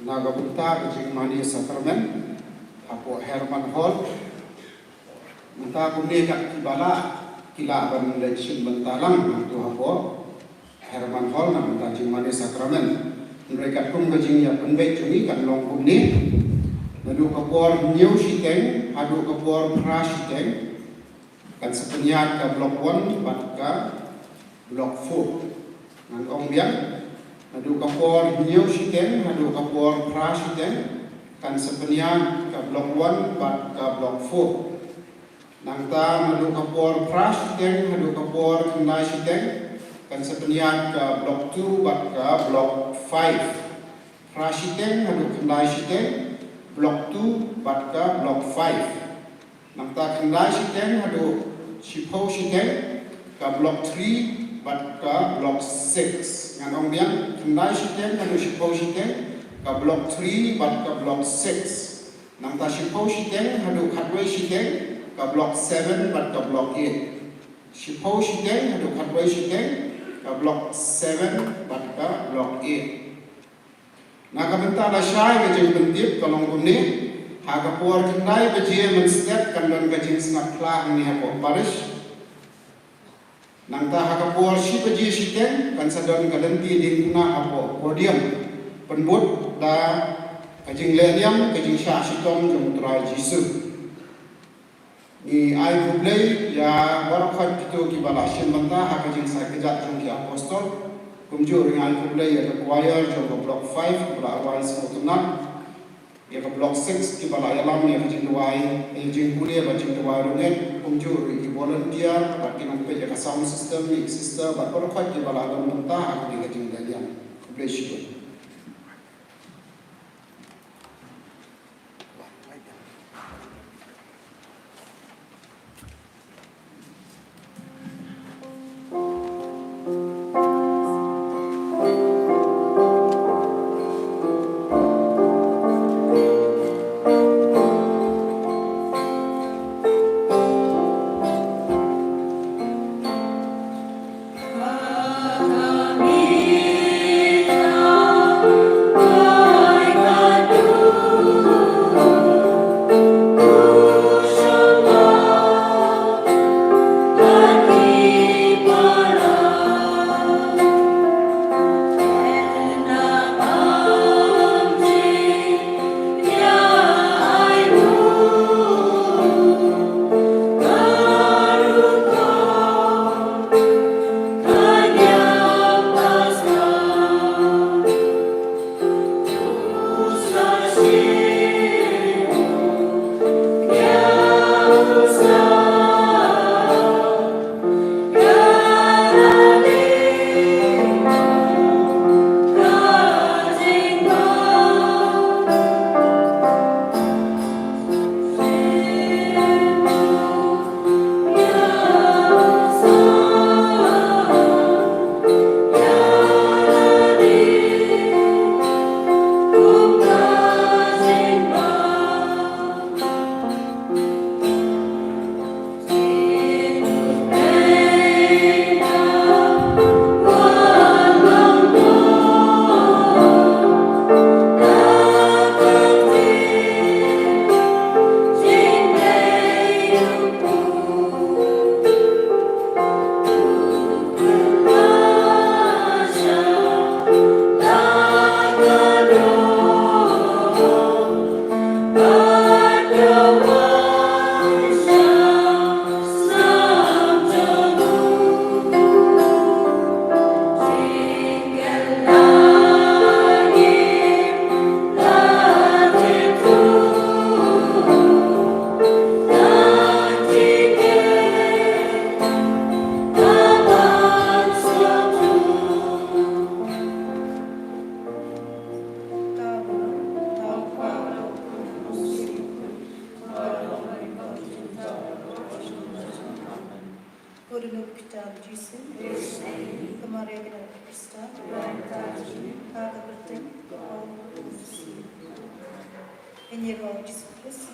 Na ka bynta ka jingmane sakramen hapoh Hermann Hall. Mynta kumne kat ki ba lah, ki lah ban leit shim bynta lang hangto hapoh Hermann Hall na ka bynta jingmane sakramen. Hynrei katkum ka jingïapynbeit jong ngi kan long kumne. Naduh ka por hynñiew shiteng haduh ka por phra shiteng, kan sa pynïaid ka Block One bad ka Block Four. Ngan ong biang, naduh ka por hynñiew shiteng haduh ka por phra shiteng, kan sa pynïaid ka Block One bad ka Block Four. Nangta naduh ka por phra shiteng haduh ka por khyndai shiteng, kan sa pynïaid ka Block Two bad ka Block Five. Phra shiteng haduh khyndai shiteng, Block Two bad ka Block Five. Nangta khyndai shiteng haduh shiphew shiteng, ka Block Three bad ka Block Six. Ngan ong biang, khyndai shiteng haduh shiphew shiteng, ka Block Three bad ka Block Six. Nangta shiphew shiteng haduh khatwei shiteng, ka Block Seven bad ka Block Eight. Shiphew shiteng haduh khatwei shiteng, ka Block Seven bad ka Block Eight. Na ka bynta lashai ka jingpyntip ka long kumne. Ha ka por khyndai baje mynstep kan don ka jingsngap phla hangne hapoh parish. Nangta ha ka por shi baje shiteng kan sa don ka lynti diengphna hapoh podium, pynbud da ka jinglehniam ka jingshah shitom jong U Trai Jisu. Ngi ai khublei ïa baroh kito kiba la shim bynta ha ka jingshai kjat jong ki apostol. Kumjuh ruh ngi ai khublei ïa ka choir jong ka Block Five kiba la rwai sngewtynnat, ïa ka Block Six kiba la ïalam ïa ka jingduwai, ïa jingpule bad jingduwai ryngat. Kumjuh ruh ki volunteer bad ki nongpeit ïa ka sound system, ïa ki sister bad baroh kiba la don bynta ha ka jingduwai. Khublei shibun. Ko Ringngut kita Jisu, ka Maria ka Khrista, ha ka kyrteng, ko Jisu Khrist.